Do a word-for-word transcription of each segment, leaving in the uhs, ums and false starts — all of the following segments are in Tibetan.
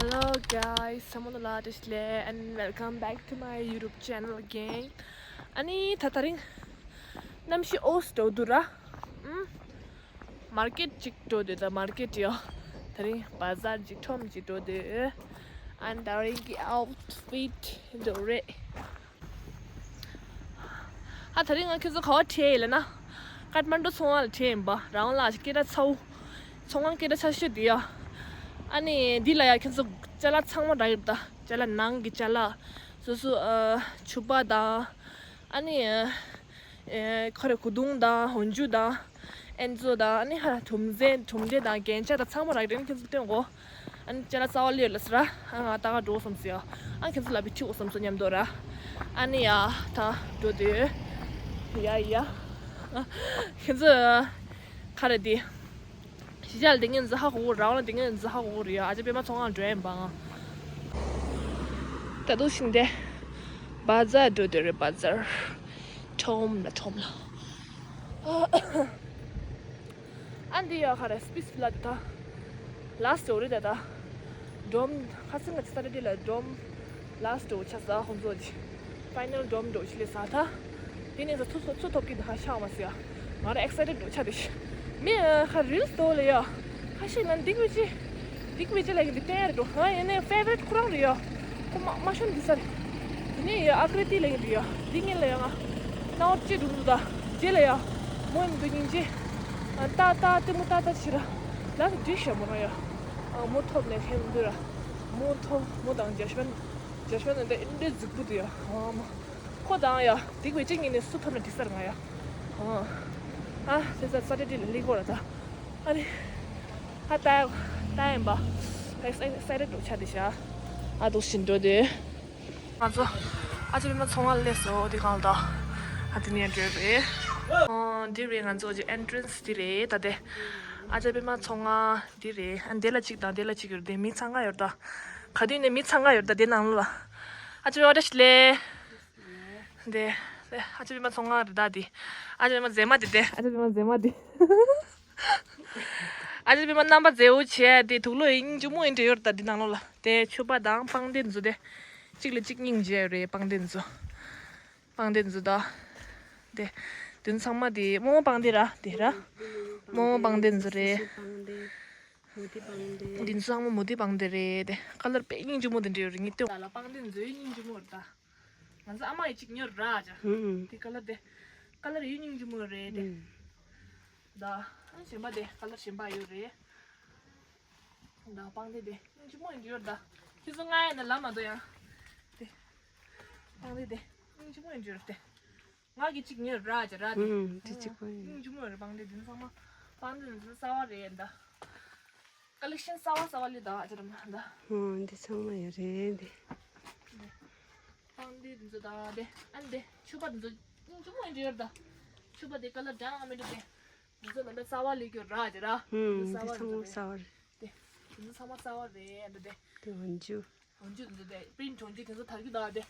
Hello guys, ཚང་མ་ལ་བཀྲ་ཤིས་བདེ་ལེགས། And welcome back to my YouTube channel again. ཨ་ནི་ད་དེ་རིང་གནམ་གཤིས་འོ་ཙམ་འདྲ་བོ་འདུག་ར། ཨུམ། མར་ཀེཊ་ཅིག་འགྲོ་འདོད་ད། མར་ཀེཊ་ཡོད། དེ་རིང་བ་ཛར་ཅིག་ཁྲོམ་ཅིག་འགྲོ་འདོད། ཨ་ནི་དེ་རིང་གི་ཨའུཊ་ཕིཊ་འདི་རེད། ཨ་དེ་རིང་ང་ཁྱེད་ཚོ་ག་པར་ཁྲིད་ཡིན་ལབ་ན། ཀཏ་མན་ཌུ་ཚོང་ཁང་ལ་ཁྲིད་ཡིན་པ། རང་ལ་སྐད་གྲགས་ཚ་བོ། ཚོང་ཁང་སྐད་གྲགས་ཆེ་ཤོས་འདི་ཡ། ཨ་ནི་འདི་ལ་ཡ་ཁྱེད་ཚོ་ཅ་ལག་ཚང་མ་རག་ཡོད་ད། ཅ་ལག་ནང་གི་ཅ་ལག་སོ་སོ། ཨ་ཕྱུ་པ་དང་། ཨ་ནི་ཨེ་ཁ་རེ་གོས་ཐུང་དང་འོག་འཇུག་དང་། ཨན་ཛོ་དང་། ཨ་ནི་ཧ་གྲུམ་ཟན་གྲུམ་འབྲས་དང་རྒྱན་ཆ་དང་ཚང་མ་རག་རེད། ཁྱེད་ཚོ་སྟོན་གོ། ཨ་ནི་ཅ་ལག་རྩ་བ་ལས་ལ་ཟེར་ར། ཨ་ང་ད་ག་འགྲོ་བསམ་སོང་ཡ། ཨ་ཁྱེད་ཚོ་ལ་བི་ཁྲིད་འོ་བསམ་སོང་མཉམ་དུ་ར། ཨ་ནི་ཡ་ད་འགྲོ་དུས་ཡ་ཡ། ཁྱེད་ཚོ་ག་རེ་དེ། གཞིས་ཆགས་ལ་དེ་ངས་འཛི་ཧ་གོ་གོ་ར། བ་ལ་དེ་ངས་འཛི་ཧ་གོ་གོ་རེད་ཡ། ཨ་ཅག་པད་མ་ཚོང་ཁང་འགྲོ་ཡིན་པ། ད་དུང་ཤིང་དེ་བ་ཛར་འགྲོ་དུས་རེད། བ་ཛར། ཁྲོམ་ལ་ཁྲོམ་ལ། ཨ་འདི་ཡ་ག་རེ་སི་པི་སི་ལ་ད་ལ་སི་ཊི་འོ་རེད་ད། ད་ཌོམ་ཁ་སང་ང་ཚོ་ས་ཊར་ཌེ་ལ་ཌོམ་ལ་སི་ཊི་འོ་ཆགས་ས་ཁོང་ཚོ་གི་ཕའི་ནལ་ཌོམ་འགྲོ་ཆི་ལེ་ས་ད། དེ་ནས་ཚོ་ཚོ་ཚོ་ཐོབ་ཀྱི་ད་ཧ་ཤ་མ་སི་ཡ། ང་ར་ཨེག་སའི་ཊེཌ་འགྲོ་ཆ་དེ་ཤི། མི་ཁ་རིལ་སི་ཐོག་ལ་ཡ། ཁ་ཤས་ན་འདི་གི་ཅི། འདི་གི་ཅི་ལ་ཡིན་འདི་བསྟན་རེད་འགྲོ། ང་ཡིན་ནའི་ཕེ་ཝ་རི་ཊི་ཁོ་རང་རེད་ཡ། ཁོ་མ་མ་ཤོན་འདི་ས་རེད། དེ་ནས་ཡ་ཨ་ཀྲི་ཏི་ལ་ཡིན་རེད་ཡ། འདི་ངེད་ལ་ཡ་ང་། ན་འོ་ཅི་འགྲོ་འདུག་ད། རྗེས་ལ་ཡ། མོ་ཡིན་འདུག་སྙིང་རྗེ། ཨ་ཏ་ཏ་ཏི་མོ་ཏ་ཏ་ཕྱི་ར། ལ་གི་འདི་ཤ་མོ་རང་ཡ། ཨ་མོ་ཐོབ་ནས་ཁེམ་འདི་ར། མོ་ཐོབ་མོ་དང་ཇ་ཤོན། ཇ་ཤོན་ནི་འདི་ཨིན་འདྲའི་རྫིག་པོ་འདུག་ཡ། ཨ་མ། ཁོ་དང་ཡ། འདི་གི་བེ་ཅིག་ཉིན་ནས་སུ་ཐོབ་ན་འགྲིག་ས་རེད་ང་ཡ། ཨ། ཨ་དེ་ས་ས་ཏི་ཏི་ལ་ལི་གོ་ར་ད། ཨ་ནི། ཨ་ད་ཡ། ད་ཡིན་པ། ཨེག་སའི་ཊེཌ་འགྲོ་ཆ་དེ་ཤ། ཨ་འདུག་བཞིན་འགྲོ་དེ། ང་ཚོ་ཨ་ཅག་པད་མ་ཚོང་ཁང་སླེབས་སོང་། དེ་གང་ལ་ད། ཨ་དེ་ནས་འགྲོ་རེད། ཨོ་འདི་རེད། ང་ཚོ་ཨེན་ཊི་རན་སི་འདི་རེད་ད་དེ། ཨ་ཅག་པད་མ་ཚོང་ཁང་འདི་རེད། ཨ་འདི་ལ་གཅིག་དང་འདི་ལ་གཅིག་ཡོད་དེ། མི་ཚང་ག་ཡོད་ད། ག་དུས་ནས་མི་ཚང་ག་ཡོད་ད་དེ་ནང་ལོགས་ལ། ཨ་ཅག་པད་མ་བཀྲ་ཤིས་བདེ་ལེགས། དེ། དེ་ཨ་ཅག་པད་མ་ཚོང་ཁང་རེད་ད་དེ། ཨ་ཅག་པད་མ་མཛེས་མ་དེ་དེ། ཨ་ཅག་པད་མ་མཛེས་མ་དེ། ཨ་ཅག་པད་མ་རྣམ་པ་མཛེས་པོ་བྱས་དེ། དུག་ལོག་ཡིན་སྙིང་རྗེ་མོ་ཡིན་འདྲ་ཡོད་ད་དེ་ནང་ལོགས་ལ། དེ་ཕྱུ་པ་དང་པང་གདན་ཚོ་དེ། གཅིག་ལ་གཅིག་སྙིང་རྗེ་རེད། པང་གདན་ཚོ། པང་གདན་ཚོ་ད། དེ། དེ་ཚང་མ་དེ་རྨོ་མོ་པང་གདན་ར་དེ་ར། རྨོ་མོ་པང་གདན་ཚོ་རེད། མོ་ཏི་པང་གདན། དེ་ཚང་མ་མོ་ཏི་པང་གདན་རེད་དེ། ཀ་ལར་དཔེ་སྙིང་རྗེ་མོ་དེ་འདྲ་ཡོད་རེད། ངས་ལྟོས། ལ་ལ་པང་གདན་ཚོ་སྙིང་རྗེ་མོ་རེད་ད། ང་ཚོ་ཨ་མ་ཡི་གཅིག་ཉོས་ར་ཅག་ཧུམ། དེ་ཀ་ལར་དེ། ཀ་ལར་ཡོད་སྙིང་རྗེ་མོ་རེད་དེ། ཧུམ། ད། ཨ་གཞན་པ་དེ་ཀ་ལར་གཞན་པ་ཡོད་རེད། ད་པང་གདན་དེ་སྙིང་རྗེ་མོ་ཡིན་འདྲ་ཡོད་ད། ཁྱེད་ཚོ་ང་ཡིན་ན་ལབ་མ་འདུག་ཡང་། དེ། པང་གདན་དེ་སྙིང་རྗེ་མོ་ཡིན་འདྲ་ཡོད་དེ། ང་གི་གཅིག་ཉོས་ར་ཅག་ར་དེ། ཧུམ། དེ་གཅིག་པོ་ཡིན། སྙིང་རྗེ་མོ་རེད། པང་གདན་དེ་ཚང་མ། པང་གདན་དེ་ཚང་མ་གསར་པ་རེད་ད། ཀ་ལེག་ཤན་གསར་པ་གསར་པ་ལས་ད་ཨ་ཅག་ར་མ་ད། ཧུམ། འདི་ཚང་མ་ཡོད་རེད་འདི། པང་གདན་འདི་ཚོ་ད་དེ། ཨ་ནི་དེ་ཕྱུ་པ་འདི་ཚོ་སྙིང་རྗེ་མོ་ཡིན་འདྲ་ཡོད་ད། ཕྱུ་པ་དེ་ཀ་ལར་འདྲ་མི་འདྲ་དེ། འདི་ཚོ་ལ་ལ་གསར་པ་ལས་གྱུར་ར་ཅག་ར། ཧུམ། འདི་གསར་པ་འདི་ཚང་མ་གསར་པ་རེད། དེ། འདི་ཚོ་ཚང་མ་གསར་པ་རེད་ཨ་འདི་དེ། དེ་འོན་ཅུ། འོན་ཅུ་འདི་དེ་པིན་འོན་ཅུ་དེ་ཚོ་དར་གྱི་ད་དེ།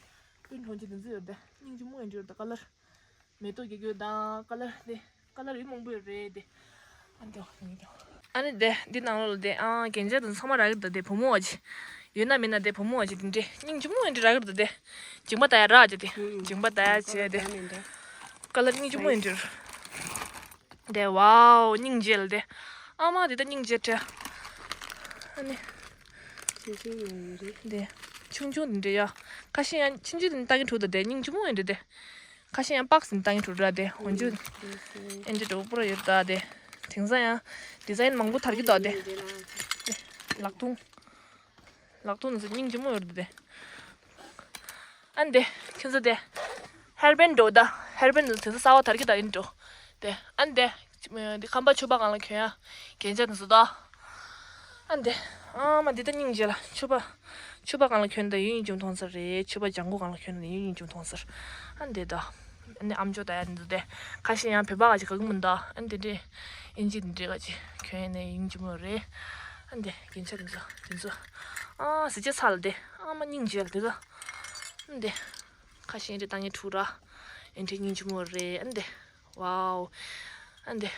པིན་འོན་ཅུ་དེ་ཚོ་ཡོད་དེ། སྙིང་རྗེ་མོ་ཡིན་འདྲ་ཡོད་ད་ཀ་ལར། མེ་ཏོག་རྒྱག་རྒྱུ་དང་ཀ་ལར་དེ། ཀ་ལར་ཡུལ་མང་པོ་ཡོད་རེད་དེ། ཨ་འདི་འོ་ཡིན་འདི་འོ། ཨ་ནི་དེ་འདི་ནང་ལོགས་ལ་དེ་ཨ་རྒྱན་ཆ་དང་ཚང་མ་རག་གི་འདུག་དེ་བུ་མོ་བ་ཅིག་ཡོད་ན་མེད་ན་དེ་བུ་མོ་བ་ཅིག་དེ་འདྲས་སྙིང་རྗེ་མོ་ཡིན་འདྲ་རག་གི་འདུག་དེ། མཇིང་པ་ལྟ་ཡ་ར་ཅིག་དེ། ཧུམ། མཇིང་པ་ལྟ་ཡ་བྱས་དེ། ཀ་ལར་སྙིང་རྗེ་མོ་ཡིན་འདྲ། དེ་ཝའོ་སྙིང་རྗེ་ལ་དེ། ཨ་མ་དེ་ད་སྙིང་རྗེ་དྲ། ཨ་ནི། ཆུང་ཆུང་ཡང་ཡོད་རེད། དེ། ཆུང་ཆུང་དེ་འདྲ་ཡ། ཁ་ཤས་ཡང་ཆུང་ཆུང་དེ་ནི་ལྟ་གིན་འཁྲུག་ད་དེ་སྙིང་རྗེ་མོ་ཡིན་འདྲ་དེ། ཁ་ཤས་ཡང་པགས་ཟིན་བཏང་གི་འགྲོ་ར་དེ་འོན་ཅུ། ཨེ་འདྲ་འགྲོ་པོ་ར་ཡོད་ར་དེ། དེང་སང་ཡང་ཌི་ཛའིན་མང་པོ་དར་གྱི་འདུག་དེ། ལག་རྡུང་། ལག་རྡུང་ཚོ་སྙིང་རྗེ་མོ་ཡོད་ར་དེ། ཨ་ནི་དེ་ཁྱེད་ཚོ་དེ། ཧེར་བན་འགྲོ་ད། ཧེར་བན་ཚོ་དེང་སང་གསར་པ་དར་གྱི་འདུག་ཨེ་འགྲོ། དེ་ཨ་ནི་དེ། འདི་ཁམས་པ་ཕྱུ་པ་སྒང་ལ་གྱོན་ཡ། རྒྱན་ཆ་དེ་ཚོ་ད། ཨ་འདི། ཨ་མ་འདི་ད་སྙིང་རྗེ་ལ་ཕྱུ་པ། ཕྱུ་པ་སྒང་ལ་གྱོན་ད་ཡུན་རིང་མཐོང་ས་རེད། ཕྱུ་པ་ལྗང་གུ་སྒང་ལ་གྱོན་ད་ཡུན་རིང་མཐོང་ས་རེད། ཨ་འདི་ད། ཨ་ནི་ཨམ་ཅོག་ད་ཡ་འདི་དེ། ཁ་ཤས་ཡང་བོད་པ་ག་ཅིག་ག་གི་མི་འདུག་ཨ་འདི་འདྲས། ཨིན་ཇི་འདི་འདྲས་ག་ཅིག་གྱོན་ཡ་ནས་ཡུན་རིང་མོ་རེད། ཨ་འདི་རྒྱན་ཆ་འདི་ཚོ་འདི་ཚོ། ཨ་གཟི་བརྗིད་ཚ་ལ་དེ། ཨ་མ་སྙིང་རྗེ་ལ་དེ་ད། ཨ་འདི། ཁ་ཤས་འདི་ལྟ་ངན་འཁྲུག་ར། ཨེ་འདྲས་སྙིང་རྗེ་མོ་རེད་ཨ་འདི། ཝའོ། ཨ་འདི།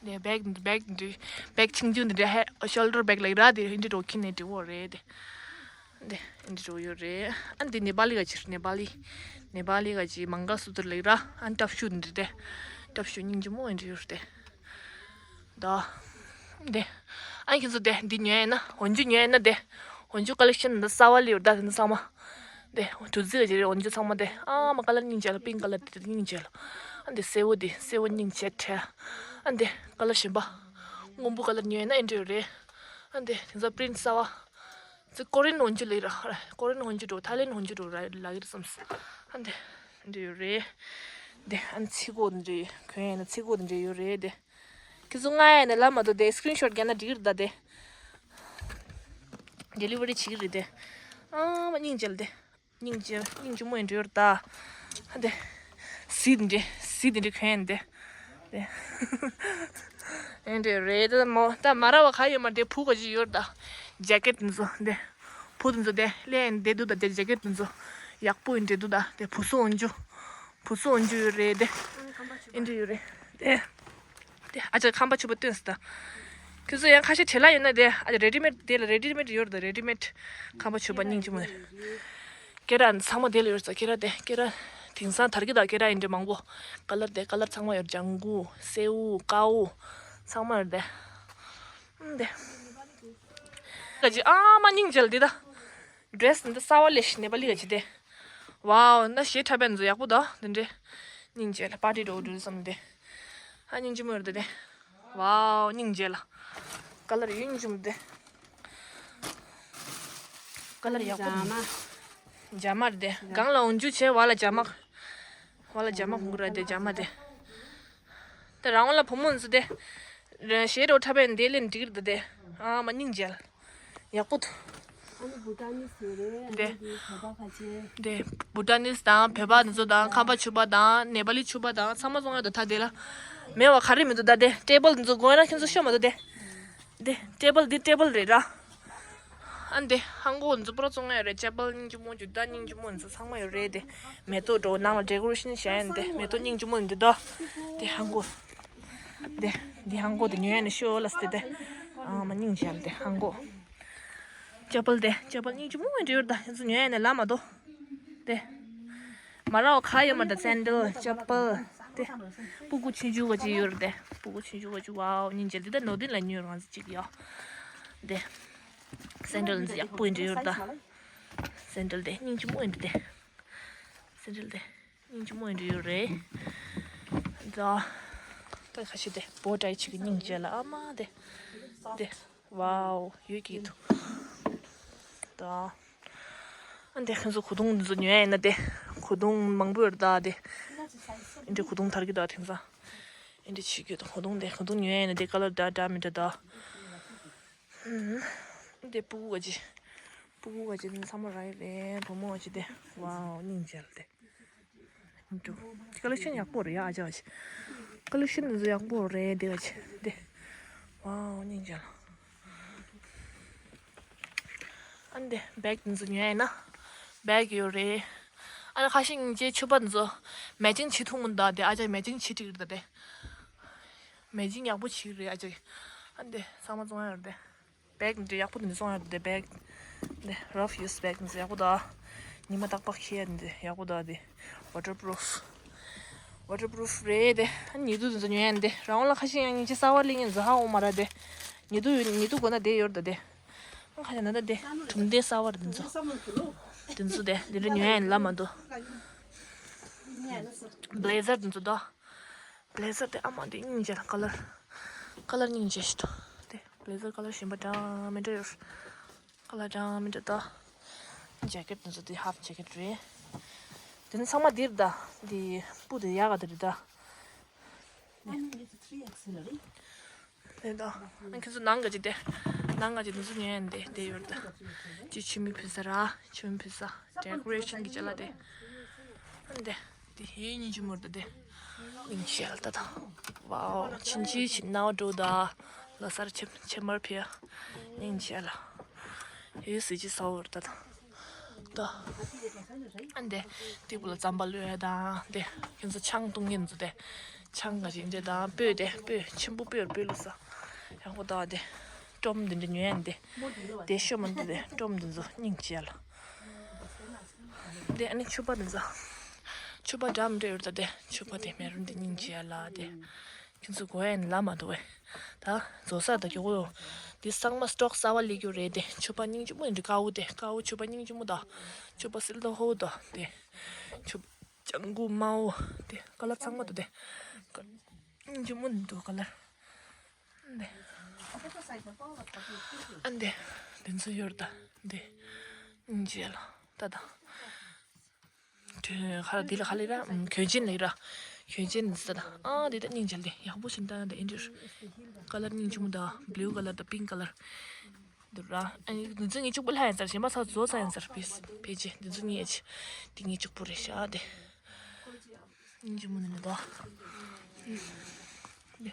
ནས་བེག་བེག་འདི་བེག་ཆིང་ཆུང་འདི་འདྲ་ཧེ་ཤོལ་ཌར་བེག་ལབ་ར། དེ་འདི་འདྲ་འཁྱེར་ནས་འགྲོ་གི་རེད་དེ། འདི་འདི་འདྲ་ཡོད་རེད། ཨ་འདི་ནེ་པ་ལི་ག་ཅིག་ནེ་པ་ལི། ནེ་པ་ལི་ག་ཅིག་མང་ག་སུ་ཏུར་ལབ་ར། ཨ་ཊབ་ཤུ་འདི་དེ། ཊབ་ཤུ་སྙིང་རྗེ་མོ་འདི་འདྲ་ཡོད་རེད་དེ། ད། འདི། ཨ་ཁྱེད་ཚོ་དེ་འདི་ཉོས་ཡིན་ན་འོན་ཇུ་ཉོས་ཡིན་ན་དེ། འོན་ཇུ་ཀ་ལེག་ཤན་འདི་གསར་བ་ལས་ཡོད་ད། དེ་ཚང་མ། དེ་གྲུ་རྫི་ག་ཅིག་རེད། འོན་ཇུ་ཚང་མ་དེ། ཨ་མ་ཀ་ལར་སྙིང་རྗེ་ལ། པིང་ཀ་ལར་དེ་སྙིང་རྗེ་ལ། ཨ་འདི་སེར་བོ་དེ་སེར་བོ་སྙིང་རྗེ་ཁྲ། ཨ་འདི་ཀ་ལར་གཞན་པ། སྔོན་པོ་ཀ་ལར་ཉོས་ཡིན་ན་ཨེ་འདྲ་ཡོད་རེད། ཨ་འདི་དེ་ཚོ་པི་རིན་ཊི་གསར་བ། ཙི་ཀོ་རི་ཡན་འོན་ཇུ་ལབ་ར། ཀོ་རི་ཡན་འོན་ཇུ་འགྲོ། ཐའི་ལེན་འོན་ཇུ་འགྲོ་ར་ལབ་ཀྱི་རེད་བསམས། ཨ་འདི་འདི་ཡོད་རེད། འདི་ཨ་ནི་ཚིག་གོ་འདི་འདྲ་ཡོད། གོན་ཡིན་ན་ཚིག་གོ་འདི་འདྲ་ཡོད་རེད་དེ། ཁྱེད་ཚོ་ང་ཡ་ནས་ལབ་མ་འདུག་དེ། སི་ཀི་རིན་ཤོཊ་རྒྱག་ན་འགྲིག་གི་རེད་ད་དེ། ཌེ་ལི་ཝ་རི་བྱེད་ཀྱི་རེད་དེ། ཨ་མ་སྙིང་རྗེ་ལ་དེ། སྙིང་རྗེ་སྙིང་རྗེ་མོ་ཡིན་འགྲོ་ཡོད་ད། ཨ་དེ། གཟི་འདི་འདྲ་གཟི་འདི་འདྲ་གོན་ཡིན་དེ། དེ། ཡིན་འགྲོ་རེད་ད་མོ། ད་མ་ར་བ་ག་ཡོད་མ་དེ། ཕུ་ག་ཅིག་ཡོད་ད། ཇེ་ཀེཊ་འདི་ཚོ་དེ། ཕུ་འདི་ཚོ་དེ་ལེན་དེ་འདུག་ད། དེ་ཇེ་ཀེཊ་འདི་ཚོ་ཡག་པོ་ཡིན་འདྲ་འདུག་ད། དེ་བུ་སུ་འོན་ཇུ། བུ་སུ་འོན་ཇུ་ཡོད་རེད་དེ། ཨིན་འདྲ་ཡོད་རེད་དེ། དེ་ཨ་ཅག་ཁང་པ་ཕྱུ་པ་སྟོན་སི་ད། ཁྱོད་ཚོ་ཡང་ཁ་ཤས་བྲེལ་ལ་ཡོད་ན་དེ། ཨ་ཅག་རེ་ཌི་མེཌ་དེ་ལ་རེ་ཌི་མེཌ་ཡོད་རེད་ད། རེ་ཌི་མེཌ་ཁང་པ་ཕྱུ་པ་སྙིང་རྗེ་མོ་རེད། སྐེ་རགས་ཚང་མ་དེ་ལ་ཡོད་ས། སྐེ་རགས་དེ་སྐེ་རགས་དེང་སང་དར་གི་ད། སྐེ་རགས་ཨིན་འདྲ་མང་པོ། ཀ་ལར་དེ་ཀ་ལར་ཚང་མ་ཡོད། ལྗང་གུ་སེའུ་དཀར་པོ་ཚང་མ་ཡོད་དེ། ཨ་དེ། ག་ཅི་ཨ་མ་སྙིང་རྗེ་ལ་དེ་ད། ཌི་རེ་སི་འདི་གསར་བ་ལས་ཤི་ནེ་པ་ལི་ག་ཅིག་དེ། ཝའོ། ན་ཞེ་ཁྲ་པན་ཚོ་ཡག་པོ་ད། དེ་འདྲའི་སྙིང་རྗེ་ལ་པར་ཊི་འགྲོ་འགྲོ་བསམ་དེ། ཨ་སྙིང་རྗེ་མོ་རེད་དེ། ཝའོ་སྙིང་རྗེ་ལ། ཀ་ལར་ཡུན་འཇུམ་དེ། ཀ་ལར་ཡག་པོ་འདུག་རྒྱ་མ་རེད་དེ། སྒང་ལ་འོན་ཇུ་བྱས། བ་ལ་རྒྱ་མ། བ་ལ་རྒྱ་མ་ཧུང་ར་དེ་རྒྱ་མ་དེ། དེ་རང་ལ་བུ་མོ་འཛུ་དེ། ཞེ་རོ་ཁྲ་པན་དེ་ལེན་འགྲིག་རེད་དེ། ཨ་མ་སྙིང་རྗེ་ལ། ཡག་པོ་འདུག་ཨ་ནི་བྷུ་ཊ་ནིས་རེད། འདི་ཨ་ནི་འདི་བོད་པ་ཁ་ཆེ། འདི་བྷུ་ཊ་ནིས་དང་བོད་པ་འདི་ཚོ་དང་། ཁམས་པ་ཕྱུ་པ་དང་། ནེ་པ་ལི་ཕྱུ་པ་དང་། ཚང་མ་སོང་ཡོད་དོ། ད་དེ་ལ་མེད་པ་ག་རེ་མི་འདུག་ད་དེ་ཊེ་བལ་འདི་ཚོ་དགོས་ན་ཁྱེད་ཚོ་ཤོད་མ་འདུག་དེ། འདི་ཊེ་བལ་འདི་ཊེ་བལ་རེད་ར། ཨ་འདི་ཧང་གོ་འདི་ཚོ་པུ་ར་བཙོང་ཡ་རེད། ཊེ་བལ་སྙིང་རྗེ་མོ་འདི་ད། སྙིང་རྗེ་མོ་འདི་ཚོ་ཚང་མ་ཡོད་རེད་དེ། མེ་ཏོག་འདྲ་པོ་ནང་ལ་ཌེ་ཀོ་རེ་ཤན་བྱས་ཡ་འདི། མེ་ཏོག་སྙིང་རྗེ་མོ་འདི་ད། དེ་ཧང་གོ། དེ་འདི་ཧང་གོ་དེ་ཉོ་ཡ་ནི་ཤོ་ལ་སྟེ་དེ། ཨ་མ་སྙིང་རྗེ་ལ་དེ་ཧང་གོ། ཅ་པལ་དེ་ཅ་པལ་སྙིང་རྗེ་མོ་འདྲ་ཡོད་ད། ཁྱེད་ཚོ་ཉོ་ཡ་ནི་ལ་མ་དོ། དེ། མ་ར་བ་ཁ་ཡོད་མ་ད། སེན་ཌལ་ཅ་པལ་དེ། སྤུ་གུ་ཆུང་ཆུང་ག་ཅིག་ཡོད་རེད་དེ། སྤུ་གུ་ཆུང་ཆུང་ག་ཅིག་ཝའོ་སྙིང་རྗེ་ལ་དེ། ད་ནོར་ལྡིང་ལ་ཉོས་རང་ཅིག་ཡོད། དེ། སེན་ཌལ་འདི་ཡག་པོ་འདྲ་ཡོད་ད། སེན་ཌལ་དེ་སྙིང་རྗེ་མོ་འདྲ་དེ། སེན་ཌལ་དེ། སྙིང་རྗེ་མོ་འདྲ་ཡོད་རེད། ད། ད་ཁ་ཤས་དེ་བོ་ཊའི་ཆིག་གི་སྙིང་རྗེ་ལ་ཨ་མ་དེ། དེ། ཝའོ་ཡོད་ཀྱི་འདུག་ད། ཨ་འདི་ཁྱེད་ཚོ་གོས་ཐུང་འདི་ཚོ་ཉོ་ཡ་ཡིན་ན་དེ། གོས་ཐུང་མང་པོ་ཡོད་ད་དེ། ཨ་འདི་གོས་ཐུང་དར་གི་ད་དེང་སང་། ཨ་འདི་ཆིག་གི་ད་གོས་ཐུང་དེ། གོས་ཐུང་ཉོ་ཡ་ཡིན་ན་དེ་ཀ་ལར་འདྲ་འདྲ་མི་འདྲ་ད། ཨ་འདི་སྤུ་གུ་ག་ཅིག་སྤུ་གུ་ག་ཅིག་དེ་ཚང་མ་རག་གི་རེད། བུ་མོ་ག་ཅིག་དེ། ཝའོ་སྙིང་རྗེ་ལ་དེ། འདུག་ཀ་ལེག་ཤན་ཡག་པོ་རེད་ཡ། ཨ་ཅག་ཅིག་ཀ་ལེག་ཤན་འདི་ཚོ་ཡག་པོ་རེད་དེ། ག་ཅིག་དེ། ཝའོ་སྙིང་རྗེ་ལ། ཨ་འདི་བེག་འདི་ཚོ་ཉོ་ཡ་ཡིན་ན་བེག་ཡོད་རེད། ཨ་ནི་ཁ་ཤས་སྙིང་རྗེ་ཕྱུ་པ་འདི་ཚོ་མེ་ཅིང་བྱེད་ཐུབ་མི་འདུག་དེ་ཨ་ཅག་མེ་ཅིང་བྱེད་ཀྱི་རེད་ད་དེ། མེ་ཅིང་ཡག་པོ་བྱེད་ཀྱི་རེད་ཨ་ཅག་ཨ་འདི་ཚང་མ་བཙོང་ཡ་རེད་དེ། བེག་འདི་ཡག་པོ་འདི་བཙོང་ཡ་རེད་དེ། བེག་འདི་རབ་ཡུ་སི་བེག་འདི་ཡག་པོ་འདུག་ཉི་མ་ཏག་ཏག་འཁྱེར་ཡ་འདི་ཡག་པོ་འདུག་དེ་ཝ་ཊར་པུ་རུཕ། ཝ་ཊར་པུ་རུཕ་རེད་དེ། ཨ་ནི་ཉི་གདུགས་འདི་ཚོ་ཉོ་ཡ་འདི་རང་ལ་ཁ་ཤས་ཡང་སྙིང་རྗེ་གསར་པ་ལེན་མཁན་འདི་ཚོ་ཧ་གོ་མ་རེད་དེ། ཉི་གདུགས་ཉི་གདུགས་དགོས་ན་དེ་ཡོད་རེད་ད་དེ། ཁ་ཤས་ན་ད་དེ་གྲུམ་དེ་གསར་པ་རེད་འདི་ཚོ། འདི་ཚོ་དེ་འདི་འདྲ་ཉོ་ཡ་ཡིན་ལ་མ་འདུག་བྷི་ལེ་ཛར་འདི་ཚོ་ད། བྷི་ལེ་ཛར་དེ་ཨ་མ་དེ་སྙིང་རྗེ་ལ། ཀ་ལར་ཀ་ལར་སྙིང་རྗེ་ཞིག་འདུག་དེ་བྷི་ལེ་ཛར་ཀ་ལར་གཞན་པ་འདྲ་མི་འདྲ་ཡོད། ཀ་ལར་འདྲ་མི་འདྲ་ད། ཇེ་ཀེཊ་འདི་ཚོ་དེ་ཧབ་ཇེ་ཀེཊ་རེད། དེ་ནི་ཚང་མ་འདིར་ད། འདི་སྤུ་དེ་ཡག་ག་དེ་རེད་ད། དེ་ད། ཨ་ཁྱེད་ཚོ་ནང་ག་ཅིག་དེ། ནང་ག་ཅིག་འདི་ཚོ་ཉོ་ཡ་འདི་དེ་ཡོད་ད། ཅི་མཆོད་མེ་ཕུལ་ས་ར། མཆོད་མེ་ཕུལ་ས། ཌེ་ཀོ་རེ་ཤན་གྱི་ཅ་ལག་དེ། ཨ་འདི། དེ་ཧེ་སྙིང་རྗེ་མོ་རེད་ད་དེ། སྙིང་རྗེ་ལ་ད་ད། ཝའོ། ཕྱིན་ཅི་ཕྱིན་ནའོ་འགྲོ་ད། ལོ་གསར་ཕྱེ་ཕྱེ་མར་ཕུལ། སྙིང་རྗེ་ལ། ཧེ་གཟི་བརྗིད་ཚ་བོ་རེད་ད་ད། ད། ཨ་འདི། དེ་བུ་ལ་རྩམ་པ་བླུགས་ཡ་དང་དེ། ཁྱེད་ཚོ་ཆང་བཏུང་མཁན་ཚོ་དེ། ཆང་ག་ཞིག་འདི་དང་སྤོས་དེ་སྤོས་ཆེན་པོ་སྤོས་སྤོས་ལུགས་ས་ཡག་པོ་དང་དེ་ཀྲོམ་འདི་འདྲ་ཉོ་ཡ་འདི་དེ་ཤོ་མ་འདི་དེ་ཀྲོམ་འདི་ཚོ་སྙིང་རྗེ་ལ། དེ་ཨ་ནི་ཕྱུ་པ་འདི་ཚོ་ཕྱུ་པ་འདྲ་མི་འདྲ་ཡོད་ད། དེ་ཕྱུ་པ་དེ་མེ་རུ་འདི་སྙིང་རྗེ་ལ། དེ་ཁྱེད་ཚོ་གོ་ཡ་ནི་ལ་མ་འདུག་བས། ད་བཟོ་ས་ད་ཁྱོད་གོ་ཡོང་། དེ་ཚང་མ་སི་ཊོག་གསར་པ་སླེབས་རྒྱུ་རེད། དེ་ཕྱུ་པ་སྙིང་རྗེ་མོ་ཡིན་འདྲ། དཀར་པོ་དེ་དཀར་པོ་ཕྱུ་པ་སྙིང་རྗེ་མོ་དང་ཕྱུ་པ་སིལ་ཏོག་ཧོ་དང་དེ་ཕྱུ་པ་ལྗང་གུ་དམར་པོ་དེ་ཀ་ལར་ཚང་མ་འདུག་དེ། སྙིང་རྗེ་མོ་འདུག་ཀ་ལར། འདི། ཨ་འདི། འདི་ཚོ་ཡོད་ད། འདི། སྙིང་རྗེ་ལ། ད་ད། དུ་ཁ་འདི་ལ་ཁ་ལི་ར། གོས་ཆེན་ལི་ར། གོས་ཆེན་འདི་ད་ད། ཨ་འདི་ད་སྙིང་རྗེ་ལ་འདི་ཡག་པོ་ཞིག་ད་འདི་ཨིན་འདྲ། ཀ་ལར་སྙིང་རྗེ་མོ་ད། བྷུ་ལུ་ཀ་ལར་ད་པིང་ཀ་ལར། འདི་ར། ཨ་ནི་འདི་ཚོ་ངས་གཅིག་པུ་ལྷག་ཡིན་ཚར། གཞན་པ་ཚ་བཟོ་ཚ་ཡིན་ཚར། ཕེ་ཕེ་ཆེ་འདི་ཚོ་ངས་ཨེ་ཆེ། འདི་ངས་གཅིག་པུ་རེད་ཤག་དེ། སྙིང་རྗེ་མོ་ནི་ནི་ད། འདི།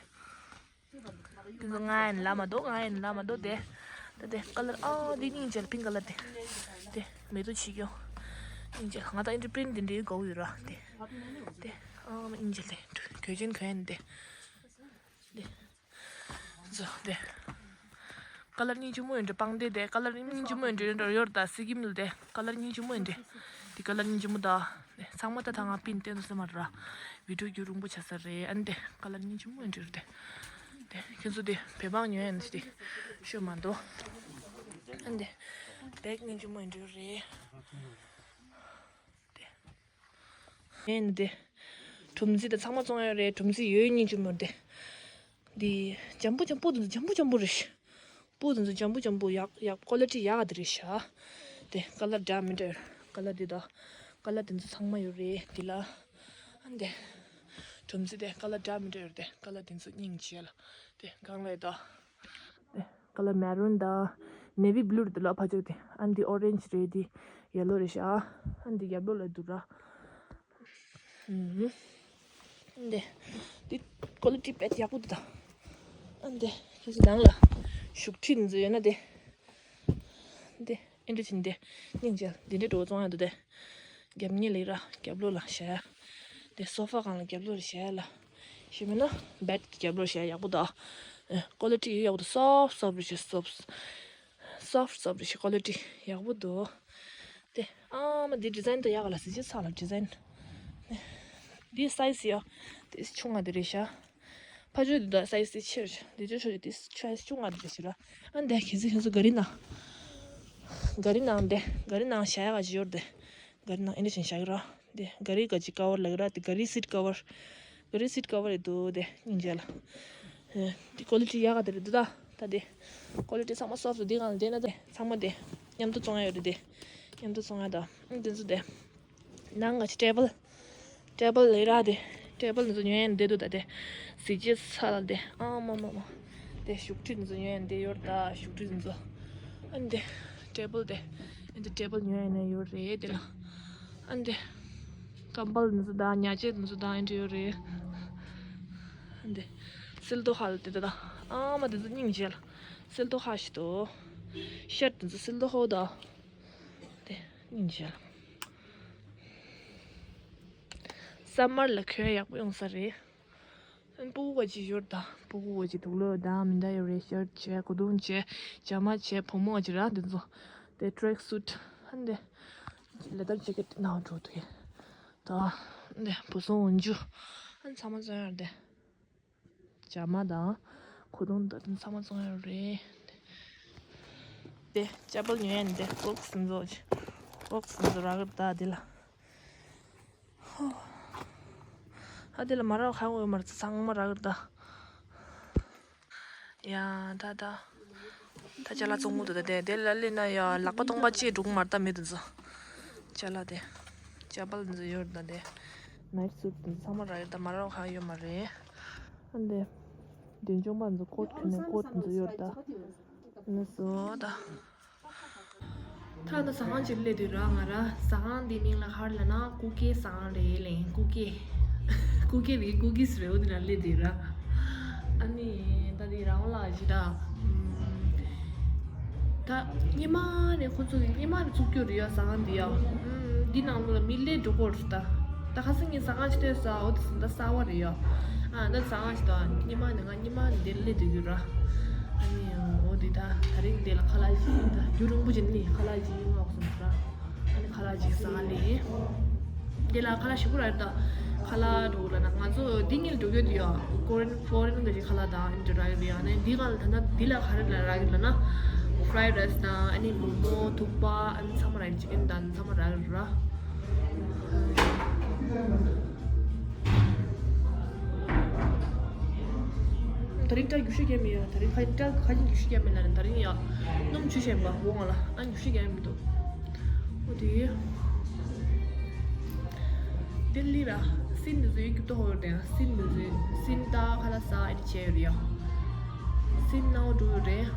འདི་ཚོ་ང་ཡིན་ལ་མ་འདུག་ང་ཡིན་ལ་མ་འདུག་དེ། ད་དེ་ཀ་ལར་ཨ་འདི་སྙིང་རྗེ་ལ་པིང་ཀ་ལར་དེ། དེ་མེ་ཏོག་ཆེ་རྒྱུ། སྙིང་རྗེ་ལ་ང་ད་ཨིན་དྲི་པིན་དེ་འདྲའི་དགོས་ཡོད་ར་དེ། དེ་ཨ་སྙིང་རྗེ་ལ་དེ་གོས་ཆེན་གོན་དེ། དེ། ཚོ་དེ། ཀ་ལར་སྙིང་རྗེ་མོ་ཡིན་འདྲ། པང་གདན་དེ་ཀ་ལར་སྙིང་རྗེ་མོ་ཡིན་འདྲ་ཡོད་ར་ད། སི་ཀིམ་ལ་དེ་ཀ་ལར་སྙིང་རྗེ་མོ་ཡིན་འདྲ། དེ་ཀ་ལར་སྙིང་རྗེ་མོ་ད། དེ་ཚང་མ་ད་ད་ང་པིན་བསྟན་དུ་སེ་མ་ར། བི་ཌིའོ་རྒྱུ་རུང་པོ་ཆ་ས་རེད། ཨ་ནི་དེ་ཀ་ལར་སྙིང་རྗེ་མོ་ཡིན་འདྲ་ཡོད་དེ། དེ་ཁྱེད་ཚོ་དེ་བེ་བང་ཉོ་ཡ་ནི་དེ་ཤོད་མ་འདུག་ཨ་ནི་དེ་བེག་སྙིང་རྗེ་མོ་ཡིན་འདྲ་ཡོད་རེད། དེ། ངས་ནི་དེ། གྲུམ་ཙི་དང་ཚང་མ་བཙོང་ཡ་རེད། གྲུམ་ཙི་ཡོད་སྙིང་རྗེ་མོ་དེ། འདི། འཇམ་པོ་འཇམ་པོ་འདུག་འཇམ་པོ་འཇམ་པོ་རེད། སྤུ་འདི་ཚོ་འཇམ་པོ་འཇམ་པོ་ཡག་ཡག་ཀོ་ལི་ཊི་ཡག་ག་དེ་རེད་ཤག་དེ་ཀ་ལར་འདྲ་མི་འདྲ་ཡོད། ཀ་ལར་འདི་དང་། ཀ་ལར་འདི་ཚོ་ཚང་མ་ཡོད་རེད་འདི་ལ། ཨ་འདི། གྲུམ་ཙི་དེ་ཀ་ལར་འདྲ་མི་འདྲ་ཡོད་དེ། ཀ་ལར་འདི་ཚོ་སྙིང་རྗེ་ལ། དེ་གང་ལ་ཡོད་དོ། ཀ་ལར་མེ་རུན་དང་། ནེ་བི་བྷུ་ལུ་རེད་འདི་ལ་ཕ་ཆོས་དེ། ཨ་འདི་ཨོ་རེན་ཇི་རེད། འདི་ཡེ་ལོ་རེད་ཤག་ཨ་འདི་རྒྱབ་ལོགས་ལ་འདུག་ར། ཨུམ། འདི། འདི་ཀོ་ལི་ཊི་དཔེ་ཡག་པོ་འདུག་ད། ཨ་འདི་ཁྱེད་ཚོ་ནང་ལ་བཞུགས་ཁྲི་འདི་ཚོ་ཡོད་ན་དེ། འདི་ཨེ་འདྲ་བྱིན་ཏེ་སྙིང་རྗེ་འདི་འདྲའི་འགྲོ་བཙོང་ཡ་འདུག་དེ། རྒྱབ་གཉིས་ལ་ཡི་ར་རྒྱབ་ལོགས་ལ་བཞག་ཡ། དེ་སོ་ཕ་སྒང་ལ་རྒྱབ་ལོགས་ལ་བཞག་ཡ་ལ། ཞེས་མིན་ན་བེད་ཀྱི་རྒྱབ་ལོགས་བཞག་ཡ་ཡག་པོ་འདུག་ཨ། ཀོ་ལི་ཊི་ཡག་པོ་འདུག་སོཕ་སོཕ་རེད་ཤག་སོཕ། སོཕ་སོཕ་རེད་ཤག་ཀོ་ལི་ཊི་ཡག་པོ་འདུག་དེ་ཨ་མ་འདི་ཌི་ཛའིན་དེ་ཡག་ག་ལ་སི་ཅི་ཚ་ལ་ཌི་ཛའིན། འདི་སའི་ཟི་ཡ། དེ་ཆུང་ང་དེ་རེད་ཤག་ཕ་ཆོས་འདི་དག་སའི་ཟི་ཆེར། འདི་ཆོས་ཆོས་འདི་སའི་ཟི་ཆུང་ང་དེ་རེད་ཤག་ར། ཨ་འདི་ཁྱེད་ཚོ་ཁྱེད་ཚོ་ག་རི་ནང་། ག་རི་ནང་དེ་ག་རི་ནང་བཞག་ཡ་ག་ཅི་ཡོད་དེ། ག་རི་ནང་ཨེ་འདྲ་བྱས་བཞག་གི་ར། དེ་ག་རི་ག་ཅི་ཀ་བར་ལ་གི་ར། དེ་ག་རི་སིཊ་ཀ་བར། ག་རི་སིཊ་ཀ་བར་རེད་འདུག་དེ་སྙིང་རྗེ་ལ། ཨེ། དེ་ཀོ་ལི་ཊི་ཡག་ག་དེ་རེད་འདུག་ད། ད་དེ། ཀོ་ལི་ཊི་ཚང་མ་སོཕ་འདི་སྒང་ལ་བསྡད་ན་དེ་ཚང་མ་དེ། མཉམ་དུ་བཙོང་ཡ་ཡོད་རེད་དེ། མཉམ་དུ་བཙོང་ཡ་ད། ཨ་འདི་ཚོ་དེ། ནང་ག་ཅི་ཊེ་བལ། ཊེ་བལ་ལ་ར་དེ། ཊེ་བལ་འདི་ཚོ་ཉོ་ཡ་འདི་འདུག་ད་དེ། གཟི་བརྗིད་ཚ་ལ་དེ། ཨ་མ་མ་མ། དེ་བཞུགས་ཁྲི་འདི་ཚོ་ཉོ་ཡ་འདི་ཡོད་རེད་ད་བཞུགས་ཁྲི་འདི་ཚོ། ཨ་འདི། ཊེ་བལ་དེ། ཨ་འདི་ཊེ་བལ་ཉོ་ཡ་ནས་ཡོད་རེད་དེ་ལ། ཨ་འདི། ཀམ་བལ་འདི་ཚོ་དང་ཉལ་ཆས་འདི་ཚོ་དང་ཨ་འདི་ཡོད་རེད། ཨ་འདི། སིལ་ཏོག་ཧ་ལ་དེ་ད་ད། ཨ་མ་འདི་ཚོ་སྙིང་རྗེ་ལ། སིལ་ཏོག་ཧ་ཞིག་ཏོ། ཤར་འདི་ཚོ་སིལ་ཏོག་ཧོ་ད། དེ་སྙིང་རྗེ་ལ། སམ་མར་ལ་གོན་ཡག་པོ་ཡོང་ས་རེད། ཨན་སྤུ་གུ་བ་ཅིག་ཡོད་ད། སྤུ་གུ་བ་ཅིག་དུག་ལོག་དང་མི་འདྲ་ཡོད་རེད། ཤར་བྱས་གོས་ཐུང་བྱས་ཇ་མ་བྱས་བུ་མོ་བ་ཅིག་ར་འདི་ཚོ། དེ་ཊྲེག་སུཊ་ཨན་དེ། ལེ་དར་ཇེ་ཀེཊ་ནང་འགྲོ་འདུག་གས། ད་ཨན་དེ་བུ་སོང་འོན་ཇུ་ཨན་ཚང་མ་བཙོང་ཡོད་རེད་དེ། ཇ་མ་དང་གོས་ཐུང་དང་ཚང་མ་བཙོང་ཡོད་རེད། དེ་ཅ་པལ་ཉོ་ཡ་ནི་དེ་ཀོག་སི་འཛོ་ཀོག་སི་འཛོ་རག་གི་ད་དེ་ལ། ཧོ། ཨ་དེ་ལ་མ་རག་ཧ་གོ་ཡོད་མ་རེད། ཚང་མ་རག་གི་ད། ཡ་ད་ད། ད་ཅ་ལག་བཙོང་གི་འདུག་ད་དེ་དེ་ལ་སླེབས་ན་ཡ་ལག་པ་སྟོང་པ་ཅིག་འགྲོ་གི་མ་རེད་ད། མི་དེ་ཚོ། ཅ་ལག་དེ། ཅ་པལ་འདི་ཚོ་ཡོད་རེད་ད་དེ། ནའིཊ་སུཊ་འདི་ཚང་མ་རག་ཡོད་ད། མ་རག་ག་ཡོད་མ་རེད། ཨ་འདི། མདུན་ལྗོངས་པ་འདི་ཚོ་ཀོཊ་གྱོན་ནས་ཀོཊ་འདི་ཚོ་ཡོད་རེད་ད། ཨ་ནི་བཟོ་ད། ད་ད་ཟ་ཁང་ཅིག་སླེབས་དུས་ར་ང་ར་ཟ་ཁང་འདི་མིང་ལ་ག་རེ་ལབ་ན་ཀུ་ཀེ་ཟ་ཁང་རེད་ལབ། ཀུ་ཀེ། ཀུ་ཀེ་རེད། ཀུ་ཀིས་རེད། འོ་དེ་ན་སླེབས་དུས་ར། ཨ་ནི་ད་དེ་རང་ལ་ཞི་ད། ད་སྔོན་མ་ནས་ཁོ་ཚོ་གིས་སྔོན་མ་ནས་བཙུགས་ཀྱི་རེད་ཡ། ཟ་ཁང་འདི་ཡ། ཨུམ། འདི་ནང་ལོགས་ལ་མི་སླེབས་འགྲོ་གི་རེད་ད། ད་ཁ་སང་ངས་ཟ་ཁང་ཅིག་ཐོས་ས། འོ་དེ་ཟིན་ད་གསར་པ་རེད་ཡ། ཨ་ད་ཟ་ང་ཞིག་དང་ཉི་མ་ནི་ང་ཉི་མ་འདིར་སླེབས་དུས་ཡོད་ར། ཨ་ནི་འོ་འདི་ད་ད་རིང་འདི་ལ་ཁ་ལག་ཞིག་ད་རྒྱུན་རིང་པོ་ཅིག་ནི་ཁ་ལག་ཅིག་ཡིན་ངོག་སོང་ར། ཨ་ནི་ཁ་ལག་ཅིག་ཟ་ལེ། འདི་ལ་ཁ་ལག་ཞིག་པོ་ར་ད་ཁ་ལག་འགྲོ་ལ་ན་ང་ཚོ་འདི་ཉིད་འགྲོ་གི་འདུག་ཡ། ཀོ་རིན་ཀོ་རིན་གི་ཅིག་ཁ་ལག་དང་འདི་ར་གི་ཡ། ཨ་ནི་འདི་ག་ལ་ད་ད་འདི་ལ་ག་རེ་ལ་ར་གི་ལ་ན་ཕ་རའི་རའི་སི་དང་ཨ་ནི་མོག་མོག་ཐུག་པ་ཨ་ནི་ཚང་མ་ར་གི་ཅི་ཀན་དང་ཚང་མ་ར་གི་ར། ད་རིང་སྐྲ་རྒྱུག་ཤུགས་རྒྱག་མི་ཡོད། ད་རིང་ཁ་སྐྲ་ཁ་ཉིན་རྒྱུག་ཤུགས་རྒྱག་མི་ལ་ནི་ད་རིང་ཡ་སྣུམ་ཆུ་ཤན་པ་འོང་ང་ལ་ཨ་རྒྱུག་ཤུགས་རྒྱག་མི་འདུག་འོ་དེ་དེ་ལི་ར་སིན་མི་བཟོས་རྒྱུ་ཏོ་ཧོར་དེ་སིན་མི་བཟོས་སིན་ད་ཁ་ལ་ས་ཨེ་བྱས་ཡོད་རེད་ཡ། སིན་ནའོ་འགྲོ་ཡོད་རེད།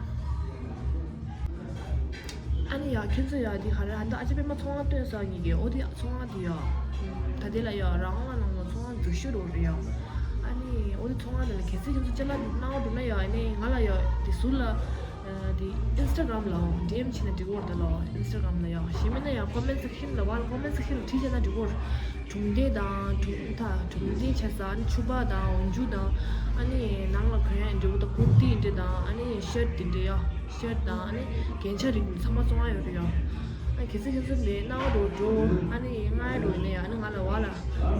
ཨ་ནི་ཡ་ཁྱོད་ཚོ་ཡ་དེ་ག་རེ་ཨ་ད་ཨ་ཅེ་པད་མ་ཚོང་ཁང་སྟོན་ས་གཉིས་ཀྱི་འོ་དེ་ཚོང་ཁང་དེ་ཡ། ད་དེ་ལ་ཡ་རང་དབང་ནང་ལ་ཚོང་ཁང་འཛུགས་ཤོར་འགྲོ་རེད་ཡ། ཨ་ནི་འོ་དེ་ཚོང་ཁང་དེ་ལ་གལ་སྲིད་ཁྱོད་ཚོ་ཅ་ལག་ནང་འགྲོ་ན་ཡ་ཨ་ནི་ང་ལ་ཡ་དེ་ཟུར་ལ་དེ་ཨིན་སི་ཊ་གྷ་རམ་ལ་ཌི་ཨེམ་བྱས་ན་འགྲིག་གི་རེད་ད་ལོ། ཨིན་སི་ཊ་གྷ་རམ་ལ་ཡ་གཞན་མིན་ན་ཡ་ཀོ་མེན་སེག་ཤན་ལ་བ་ལ་ཀོ་མེན་སེག་ཤན་ལ་བྲིས་བྱས་ན་འགྲིག་གི་རེད། གྲོང་སྡེ་དང་གྲོང་ཐ་གྲོང་སྡེ་ཆ་ས་ཨ་ནི་ཕྱུ་པ་དང་འོག་འཇུག་དང་ཨ་ནི་ནང་ལ་གོན་ཡ་འདྲ་བོ་དང་ཀུར་ཏི་འདྲ་དང་ཨ་ནི་ཤར་ཊི་འདི་འདྲ་ཡ། ཤར་ཊི་དང་ཨ་ནི་རྒྱན་ཆ་རིགས་ཚང་མ་བཙོང་ཡ་ཡོད་རེད་ཡ། ཨ་གལ་སྲིད་ཁྱོད་ཚོ་ནས་སྣང་བ་འགྲོ་འགྲོ་ཨ་ནི་ང་འགྲོ་ཡིན་ན་ཡ་ཨ་ནི་ང་ལ་བ་ལ་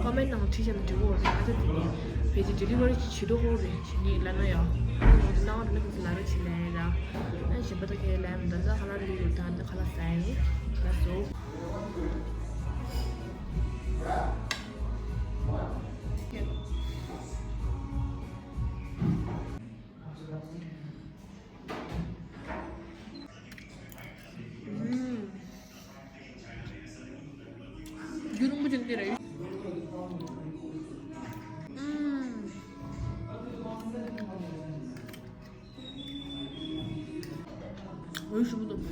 ཀོ་མེན་ནང་བྲིས་བྱས་ན་འགྲིག་གི་རེད། ཨ་ད་དེ་ནས་ཕལ་ཆེར་ཌེ་ལི་ཝ་རི་བྱེད་འགྲོ་གི་རེད་བྱེད་ནི་ལབ་ན་ཡ། ཨ་ནི་ང་ཚོ་སྣང་བ་འགྲོ་ན་ཁྱོད་ཚོ་ལ་རེ་བྱེད་ལས་ར། ཨ་ནི་གཞན་པ་ད་ཁས་ལེན་མི་འདུག་ད་ཁ་ལག་ལུས་ཡོད་ད་ད་ཁ་ལག་ཟ་ཡིན་ལ་སོ། རྒྱུན་རིང་པོ་ཅན་དེ་རེད། འོད་ཞུ་འདུག་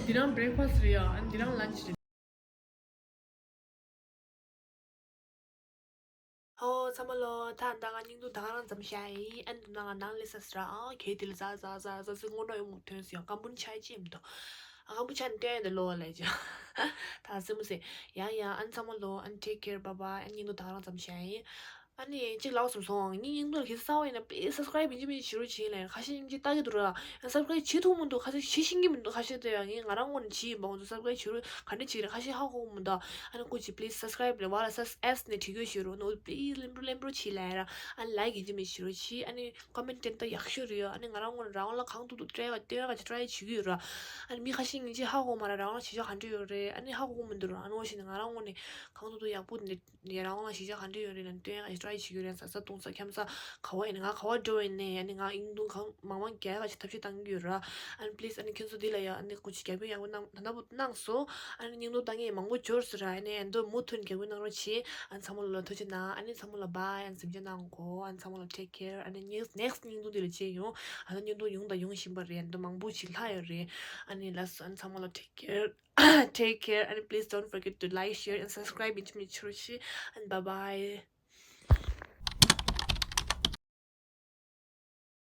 འདི་རང་བྷི་རེག་ཕ་སི་རེད་ཡ། ཨ་འདི་རང་ལན་ཆི་རེད། ཧོ་ཚང་མ་ལོ། ད་ད་ང་སྙིང་སྡུག་ད་ག་རང་ཙམ་བཤད་ཡིན། ཨ་ནི་ད་ང་ནང་སླེབས་ས་ཟེར་ཨ་ཁྱེད་དེ་ལ་ཟ་ཟ་ཟ་ཟ་ཟེར་སྔོན་འགྲོ་ཡོང་མུ་ཐོན་སོང་ཡང་ཀམ་པུན་ཆ་ཅི་མི་འདུག་ཨ་ཀམ་པུན་ཆ་ནི་སྟོན་ཡ་འདི་ལོ་ལས་ཅི། ད་སེ་མོ་སེ་ཡང་ཡང་ཨ་ནི་ཚང་མ་ལོ། ཨ་ནི་take care bye bye། ཨ་ནི་སྙིང་སྡུག་ད་ག་རང་ཙམ་བཤད་ཡིན། ཨ་ནི་གཅིག་ལབ་སོང་སོང་། ངའི་སྙིང་སྡུག་ལ་གལ་སྲིད་གསར་པ་ཡིན་ན་པི་ལི་སི་སབ་སི་ཀ་རེབ་ཡིན་གཅིག་མིན་གཅིག་བྱེད་རོགས་བྱེད་ལབ་ཡིན། ཁ་ཤས་སྙིང་རྗེ་ལྟ་གི་འདུག་ར། ཡང་སབ་སི་ཀ་རེབ་བྱེད་ཐུབ་མི་འདུག་ཁ་ཤས་བྱེད་ཤེས་ཀྱི་མི་འདུག་ཁ་ཤས་དེ་ཡང་ངས་ང་རང་ངོས་ནས་བྱེད་ཡིན་པ། ང་ཚོ་སབ་སི་ཀ་རེབ་བྱེད་རོགས་ག་འདྲ་བྱེད་ཀྱི་རེད་ཁ་ཤས་ཧ་གོ་གི་མི་འདུག་ཨ་ནི་སྐུ་མཁྱེན་པི་ལི་སི་སབ་སི་ཀ་རེབ་ལ་བ་ལ་སབ་ཨེབ་སི་ནས་བྲིས་དགོས་ཞུ་རོགས་ནོ། པི་ལི་སི་ལེམ་པྲོ་ལེམ་པྲོ་བྱེད་ལབ་ཡིན་ར། ཨ་ནི་ལའིཀ་ཡིན་གཅིག་མིན་གཅིག་བྱེད་རོགས་བྱེད། ཨ་ནི་ཀོ་མེན་ཊི་སྟོན་ད་ཡག་ཤོས་རེད་ཡ། ཨ་ནི་ང་རང་ངོས་ནས་རང་དབང་ལ་གང་ཐུབ་ཐུབ་སྤྲད་ག་སྟོན་ག་ཅིག་ཊ་རའི་བྱེད་ཀྱི་ཡོད་ར། ཨ་ནི་མི་ཁ་ཤས་སྙིང་རྗེ་ཧ་གོ་མ་ར། རང་དབང་ལ་བྱེད་ཕྱོགས་ག་འདྲ་ཡོད་རེད། ཨ་ནི་ཧ་གོ་གི་མི་འདུག་ར། ཨ་ནི་འོ་བྱས་ནས་ང་རང་ངོས་ནས་གང་ཐུབ་ཐུབ་ཡག་པོ་འདི་ཡ་རང་དབང་ལ་གཞིས་ཆགས་ག་འདྲ་ཡོད་རེད་ལབ་སྟོན་ཡ་ཊ་རའི་བྱེད་ཀྱི་ཡོད་རེད། ཟ་ས་བཏུང་ས་འཁྱམ་ས་ག་བ་ཡིན་ན་ང་ག་བ་འགྲོ་ཡིན་ནའི་ཨ་ནི་ང་ཨིན་རུང་གང་མང་མང་རྒྱག་ག་ཞིག་ཐབས་ཤེས་བཏང་གི་ཡོད་ར། ཨ་ནི་པི་ལི་སི་ཨ་ནི་ཁྱོད་ཚོ་འདི་ལ་ཡ་ཨ་ནི་སྐུ་མཁྱེན་རྒྱབ་སྐྱོར་ཡག་པོ་གནང་ད་ལྟ་བུ་གནང་སོང་། ཨ་ནི་སྙིང་སྟོབས་བཏང་མཁན་མང་པོ་འབྱོར་སོང་ར། ཨ་ནི་ཨ་ནི་མུ་མཐུད་རྒྱབ་སྐྱོར་གནང་རོགས་བྱེད། ཨ་ནི་ཚང་མ་ལ་ཐུགས་རྗེ་གནང་། ཨ་ནི་ཚང་མ་ལ་བྷའི། ཨ་ནི་གཟིམ་འཇག་གནང་གོ་ཨ་ནི་ཚང་མ་ལ་ཊེག་ཀེར། ཨ་ནི་ནེག་སི་ཊི་ནེག་སི་ཊི་སྙིང་སྟོབས་འདི་ལ་མཇལ་ཡོང་། ཨ་ནི་སྙིང་སྟོབས་ཡོང་དང་ཡོང་བཞིན་པ་རེད། ཨ་ནི་མང་པོ་ཞིག་ལྷག་ཡོད་རེད། ཨ་ནི་ལགས་སོ། ཨ་ནི་ཚང་མ་ལ་ཊེག་ཀེར། Take care and please don't forget to like, share and subscribe. ཡིན་གཅིག་མིན་གཅིག་བྱེད་རོགས་བྱེད། And bye bye.